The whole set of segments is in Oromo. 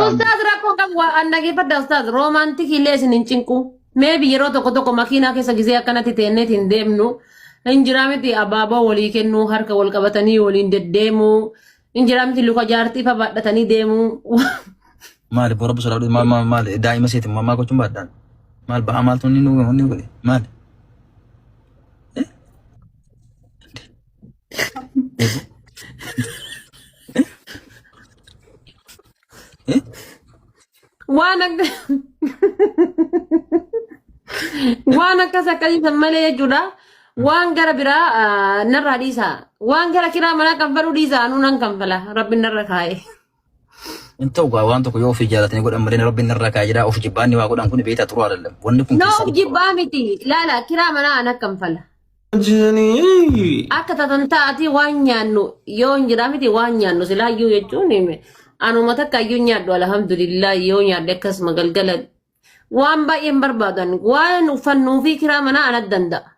Ustaaz rakkoo qabu waa an dhageeffadha ustaaz romantic illee isin hin cinqu. Maybe yeroo tokko tokko makiinaa keessa gisee akkanatti teenneet hin deemnu. Hin jiraa miti abaaboo walii kennuu harka wal qabatanii waliin deddeemuu. Hin jiraa miti luka jaartii fa baadhatanii deemuu. Maali bora sodaadhu maal maal maal daa'ima seeti maal maal gochuun baadhaan maal ba'aa maaltu inni nu inni godhe maal? Eh? Eh? Eh? Waan akka waan akkas akkasii san malee jechuudha. Waan gara biraa narraa dhiisa. Waan gara kiraa manaa kanfaluu dhiisa anuu nan kanfala. Rabbi narra kaa'e. Hin ta'u gaa waan tokko yoo ofii jaalatanii godhan malee rabbiin narraa kaa'e jedhaa of jibbaanni waa godhan kun beektaa xuruu አይደለም. Wanni kun No keessaa of jibbaa miti. Laala kiraa manaa ana kanfala. Akka tatan ta'atii waan nyaannu yoo hin jiraa miti waan nyaannu silaayyuu jechuun anuma takka iyyuu nyaadhu alhamdulillah yoo nyaadhe akkasuma galgala waan baay'een barbaadan waan uffannuu fi kiraa manaa ana danda'a.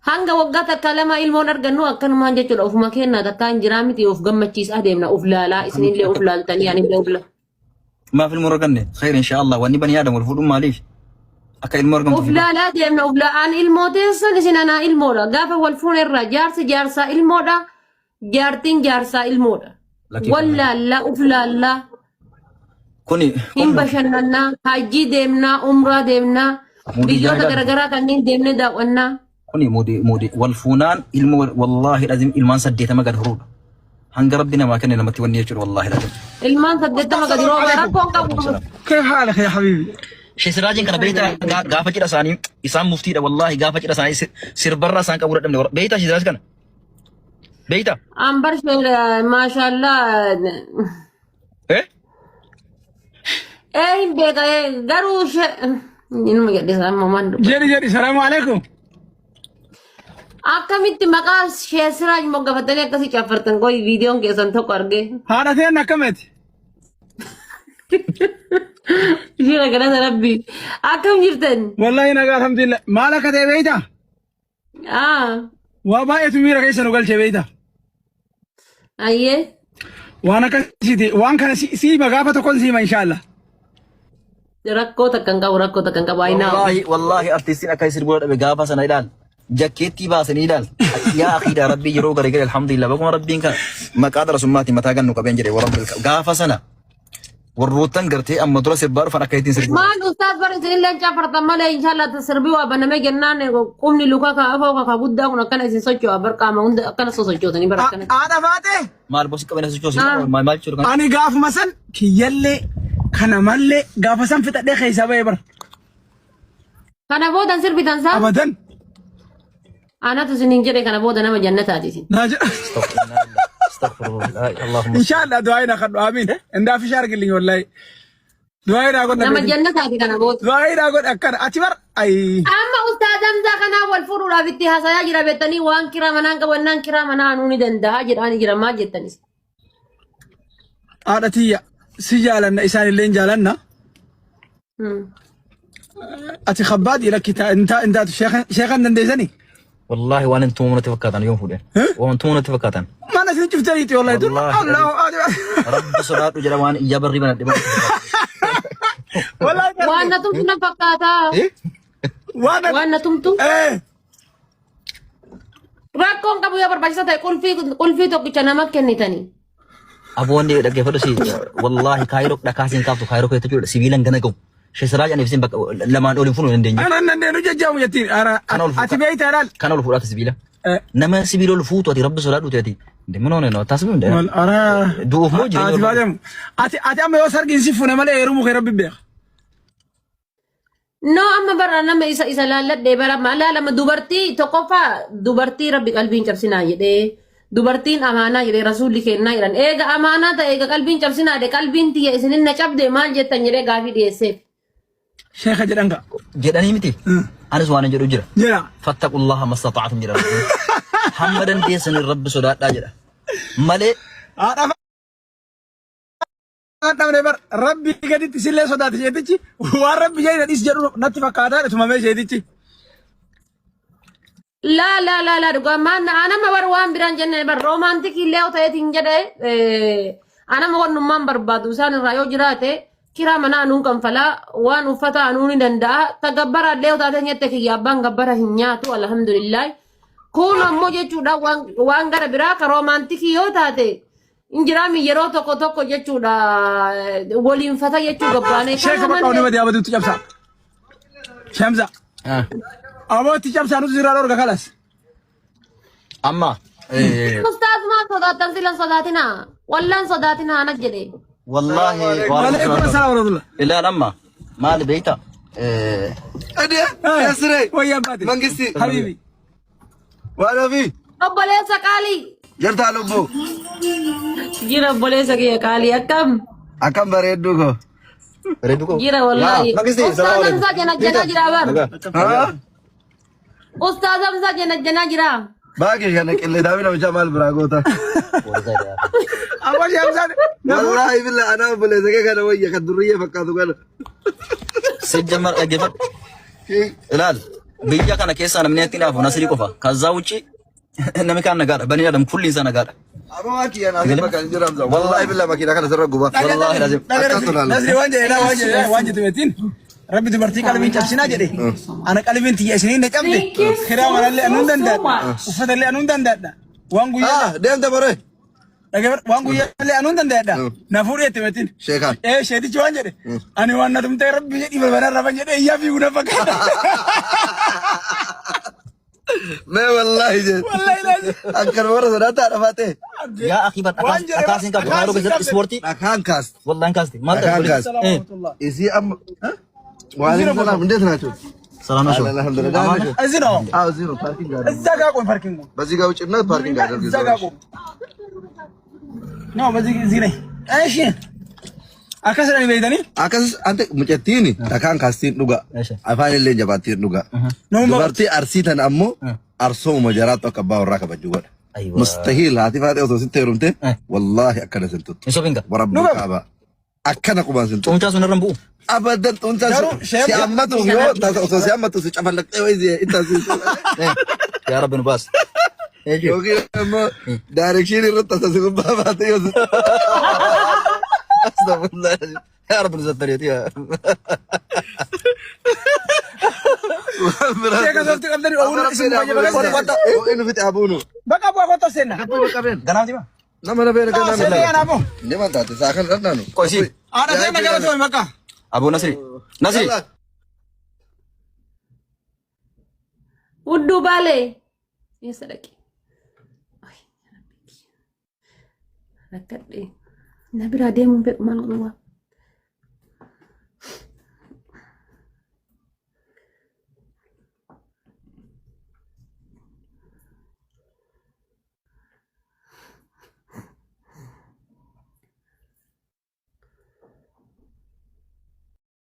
Hanga waggaa takka lama ilmoon argannu akkanumaan jechuudha ofuma kennaa takka hin jiraa miti of gammachiisaa deemna of laalaa isinillee of laaltanii anillee of laalaa. Maaf ilmoo arganne? Khayr insha Allah. Wanni bani aadam wal fuudhuun maaliif? Akka ilmoo Of argamtuuf. laalaa deemna of laalaan ilmoo teessan isin anaa ilmoodha gaafa wal fuune irraa jaarsi jaarsaa ilmoodha jaartiin jaarsaa ilmoodha. Lakkii Wal laallaa of laallaa Kuni hin bashannannaa hajjii deemnaa umraa deemnaa Muudii biyyoota jaalalaa. garaagaraa kanneen deemnee daawwannaa. Kuni muudii muudii wal fuunaan ilmoo wallaahi lazim ilmaan 80 gad horuudha. Hanga rabbi namaa kenne namatti wanni jechuudha wallaahi lazim. Ilmaan 80 gadi rooba rakkoon qabu. كيف حالك يا حبيبي؟ Shesiraajiin kana beektaa gaafa cidha isaanii isaan muftiidha wallaahi gaafa cidha isaanii sirbarraa isaan qabuu dadhabne beektaa Shesiraaj kana beektaa? Ambar maashaallah. Eh? Ee hin beeka garuu inuma jedhisa amma maan dubbata. جري جري السلام عليكم Akkamitti maqaa shee Siraaj moggafatanii akkasii caffartan qoy viidiyoon keessan tokko argee. Haadha teen akkamiti? Jira galata rabbi. Akkam jirtan? Wallahi nagaa alhamdulillah. Maal akka ta'e beektaa? Waa baay'eetu miira keessa nu galche beektaa? Ayyee. Waan akkasiiti. Waan kana siima gaafa tokkoon siima inshaallah. Rakkoo takka hin qabu rakkoo takka hin qabu. I know. Wallaahi wallaahi artistiin akka sirbu dhabe gaafa sana ilaal. Jakkeettii baasanii ilaal. Yaa akhiidha rabbii yeroo gari gari alhamdulillah baguma rabbiin kan maqaa darasummaati mataa gannu qabeen jedhe warra gaafa sana warroottan gartee amma dura sirbaa dhufan akka ittiin sirbu. Maal ustaaz bar isinillee caffartan malee inshallah sirbii waa banamee jennaan qubni luka ka afoo ka guddaa kun akkana isin socho'a bar qaama hunda akkana sosochootanii bar akkana. Haadha faatee. Maal bosi qabeen sochoosi maal maal jechuudha kan. Ani gaafuma san kiyyallee kana mallee gaafa san fixadhee keessaa ba'ee bara. Kana booda sirbitan saa Abadan. anatu isinin jedhe kana booda nama jannataati isin. Naa jedha. Astaghfirullah. Allahumma. Inshallah du'aa na kadhu amiin. Indaa fi shaargilli wallahi. Du'aa naa godha. Nama jannataati kana booda. Du'aa naa godha akkana achi bar ayi. Amma ustaaz Hamzaa kanaa wal fuudhuudhaaf itti haasayaa jira beektanii waan kiraa manaan qabannaan kiraa manaa anuu ni danda'a jedhaanii jira maal jettanis. Haadha tiyya si jaalanna isaan illee hin jaalanna. Ati kabbaadii lakki hin taatu sheekan dandeessanii. Wallaahi waan hin tumamu natti fakkaatan yoom fuudhe. Waan tumamu natti fakkaatan. Mana isin cuftaniiti wallahi tun. Wallaahi. Allahu Rabbi sodaadhu jedha waan iyya barrii banadhe. Wallahi Waan na tumtu na fakkaata. Waan Waan na tumtu. eh Rakkoon qabu yoo barbaachisa ta'e qulfii qulfii tokkicha nama kennitanii. Aboonni dhaggeeffadhu si wallaahi kaayiroo dhakaa siin kaaftu kaayiroo keessa jechuudha sibiilan gana ga'u. Sheesiraa jedhaniif isin bakka lamaan ol hin fuunu hin dandeenye. Ana nan deenu jajjaamu jettiin. Ara Kana ol ati beeyta laal. Kana ol fuudhaati sibiila. Nama sibiila ol fuutu ati rabbi sodaadhu ati. Deemnoo noo taasifamuu hin Wal ara Du'uuf moo jireenya Ati ol- baadamu. Ati ati amma yoo sargiin si fuune malee heerumuu kee rabbi beeka. No amma bara nama isa isa laalladhee bara ma laalama dubartii tokkoffaa dubartii rabbi qalbiin cabsinaa jedhee dubartiin amaanaa jedhee rasuulli kennaa jedhan eega amaanaa ta'e eega qalbiin cabsinaa jedhe qalbiin tiyya isinin na cabde maal jettan jedhee gaafii dhiyeesseef. Sheeka jedhan gaa. Jedhanii miti. Anis waan hin jedhu jira. Jedha. Fattaqullaha mastata'atum jedha. Rabbiin. Hamma dandeessaniin rabbi sodaadhaa jedha. Malee Haadha afaan dhabne bar rabbi gaditti sillee sodaate sheetichi waan rabbi jedhe dhis jedhu natti fakkaataa tumamee sheetichi. Laa laa laa laa dhugaa maan anama bar waan biraan jenne bar romantic illee yoo ta'eetiin jedhe. Anama wannummaan barbaadu isaan irraa yoo jiraate kiraa manaa anuun kanfalaa waan uffata anuu ni danda'a. Ta gabbara illee yoo taate nyette kiyya abbaan gabbara hin nyaatu alhamdulillah. Kun ammoo jechuudha waan waan gara biraa ka romantic yoo taate injiraami yeroo tokko tokko jechuudha waliin fata jechuu gabbaanee. Sheeka Kana bakka malee wanni badii abatutti cabsaa. Shamsa. Abootti cabsaa nuti sirraa dhorka kalas. Amma Ustaaz maal sodaattan silan sodaatinaa? Wallaan sodaatinaa ana jedhe. Wallaahi Waalaikum assalam warahmatullah. Ilaal amma maali beekta? Ade, Nasire, Wayyaa baate. Mangisti, Habibi. waan ofii, Obboleessa qaalii. jirtaa lubbuu, Jira obboleessa kiyya qaalii akkam? Akkam bareedduu koo. Bareedduu koo. Jira wallaahi. Mangisti, Ustaaz salaam Hamzaa jana jana jira bar. Haa? Ustaaz Hamzaa jana jana jira. Baaqii kana qillee daawwi namichaa maal biraa goota? Aboo Shamsaan. Wallaahi billa anaa obboleessa kee kana wayya kan durriyyee fakkaatu kana. Sijjamar dhaggeeffadhu. Ilaal biyya kana keessaa namni atti naafu Nasrii qofa. Kazzaa wucci namni kaan nagaadha. Banii Adam kulli isaa nagaadha. Aboo waan kiyya naaf bakka hin jiru Hamza. Wallaahi billa makiinaa kana sirra guba. Wallaahi lazim. Akkas tolaalu. Nasri waan jedhe waan jedhe waan jette beektiin. Rabbi dubartii qalbiin cabsinaa jedhe. Ana qalbiin tiyya isiniin na cabde. Thank you Kiraa so manallee anuun so so danda'adha. much. Uffatallee anuun danda'adha. Waan guyyaa Ah, deemte boree. dhaggeeffadhu waan guyyaa illee anuun danda'adha. Na fuudhee itti beektiin. Sheekaan. Ee sheetichi waan jedhe. Ani waan na tumtee rabbi jedhi balbala rafan jedhe iyyaa fiiguu na fakkaata. Mee wallaahi jedhe. Wallaahi laazim. Akkan warra sodaataa dhafaatee. Yaa akhi bar Waan jedhe akaas hin qabdu. Kaayiroo keessatti ispoortii Dhakaan kaasti. wallahi hin kaasti. Maal Dhakaan ta'e? kaasti. Isii amma. Waalaikum salaam. እንዴት ናቸው? ሰላም ናቸው። አልሐምዱሊላህ። ደህና ናቸው? እዚህ ነው። አዎ እዚህ ነው ፓርኪንግ አለ። እዛ ጋር ቆም ፓርኪንጉ በዚህ ጋር ውጭና ፓርኪንግ አድርግ። እዛ ጋር ቆም ነው። በዚህ እዚህ ነኝ። እሺ akkasuma beektanii Akkas ante mucattiin dhakaan kaastiin dhuga. Afaan illee jabaattiin dhuga. Dubartii arsii tan ammoo arsooma jaraattu akka abbaa warraa kabajuu godha. Aywa. Mustahiil haati faatee osoo sitti heerumte wallaahi akkana sin tuttu. Hin sobinga. Warabbi Dhuga. kaaba. Akkana qubaan sin tuttu. Cuuncaa sun irra hin bu'u. Abadan xuuncaa Garuu si sheef- hammatuuf yoo osoo si hammatu si cafallaqxee wayii itti si Yaa Rabbi nu baas. Yookiin ammoo direction irratti tasa si gubbaa baate yoo si Astaghfirullah. Yaa Rabbi nu sattareeti. Waan biraa. Sheeka soofti qabdanii oowwuun isin baay'ee bakka Inni fixe abuunu. Bakka bu'aa kottu seenna. Ganaaf dima. Nama na beela Seenna ganaa. yanaafoo. Ni mantaate saa kan dhandhaanu. Qosi. Haadha seenna gara ture bakka. Aboo Nasri. Nasri. Hudduu baalee. Eessa dhaqe? Ay, rakkadhe. Na biraa deemuun fedhu maal godhu waa.